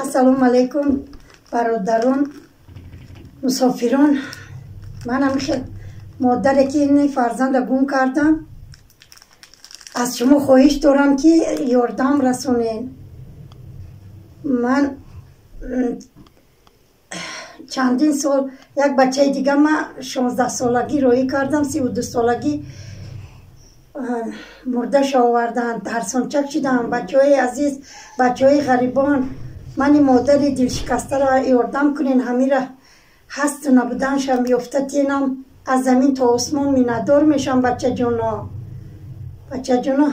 Ассалому алайкум, бародарон, мусофирон. Манам хел модаре ки ин фарзанда гум кардам, аз шумо хоҳиш дорам, ки ёрдам расонед. Ман чандин сол як бачаи дига ма 16-солагӣ роҳӣ кардам, 32-солагӣ мурдаша оварданд. Тарсончак шудам. Бачаҳои азиз, бачаҳои ғарибон, мани модари дилшикастаро ёрдам кунен. Ҳамира ҳасту набуданшам ёфта тенам, аз замин то осмон миннатдор мешам. Бачаҷоно, бачаҷоно,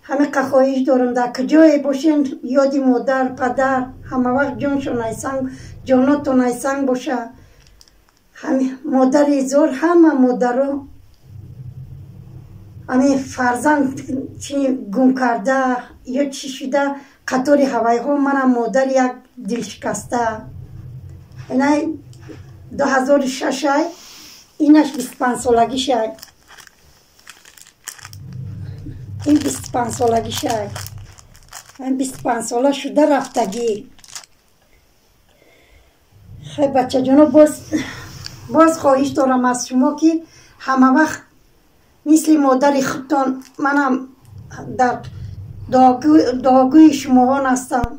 ҳамиқа хоҳиш дорам, дар куҷое бошен, ёди модар, падар ҳамавақт ҷоншон айсанг, ҷонотон айсанг боша. Модари зор, ҳама модаро ҳами фарзанд чи гум карда ё чӣ шуда, қатори ҳавайҳо манам модари як дилшикаста. Инай 2006-ай, инаш 25-солагишай, ин 25-солагишай, ин 25 сола шуда рафтагӣ. Хай, бачаҷоно, боз хоҳиш дорам аз шумо, ки ҳамавақт мисли модари худтон манам дар дуогӯи шумоҳон ҳастам.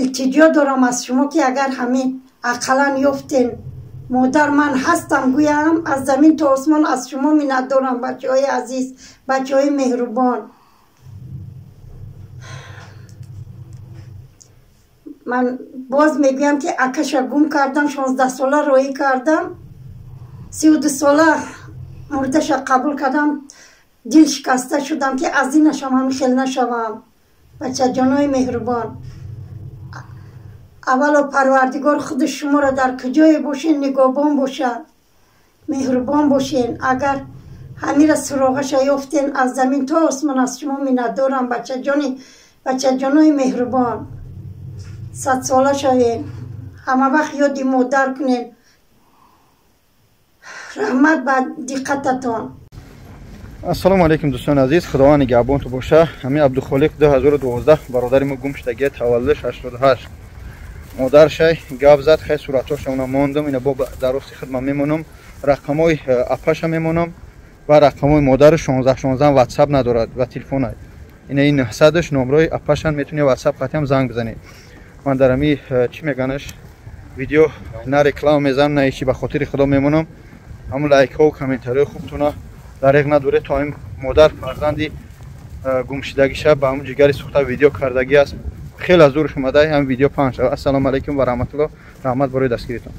Илтиҷо дорам аз шумо, ки агар ҳамин ақаллан ёфтен, модар ман ҳастам гӯям, аз замин то осмон аз шумо миннатдорам. Бачаҳои азиз, бачаҳои меҳрубон, ман боз мегӯям, ки акаша гум кардам, 16-сола роҳӣ кардам, 32 сола мурдаша қабул кардам. Дил шикаста шудам, ки аз инашам ҳами хел нашавам. Бачаҷонои меҳрубон, аввало Парвардигор худи шуморо дар куҷое бошен нигоҳбон бошад, меҳрубон бошен. Агар ҳамира суроғаша ёфтен, аз замин то осмон аз шумо миннатдорам. Бачаҷони, бачаҷонои меҳрубон, садсола шавен, ҳамавақт ёди модар кунен. Раҳмат ба диққататон. Ассалому алайкум, дӯстони азиз, Худованд нигаҳбонту боша. Ҳамин Абдухолиқ 2012 бародари мо гум шудагия, таваллудаш 88. Модаршай гап зад. Хай, суратҳоша уна мондам, ина бо дар рости хидмат мемонам, рақамҳои апаша мемонам ва рақамҳои модару. 16 16 ватсап надорад ва телефона. Ина ин 900-аш номрои апашан, метавонед ватсап қатиам занг бизанед. Ман дар ами чӣ меганаш видео на реклама мезанам, на ҳечи, ба хотири Худо мемонам. Ҳамун лайкҳову комментариҳои хубтона дареғ надоред, то ҳамин модар фарзанди гумшидагиша ба ҳамун ҷигари сӯхта видео кардагӣ аст. Хеле аз зурш омада ҳамин видео паҳн шавад. Ассалому алайкум ва раҳматулло, раҳмат барои дастгиритон.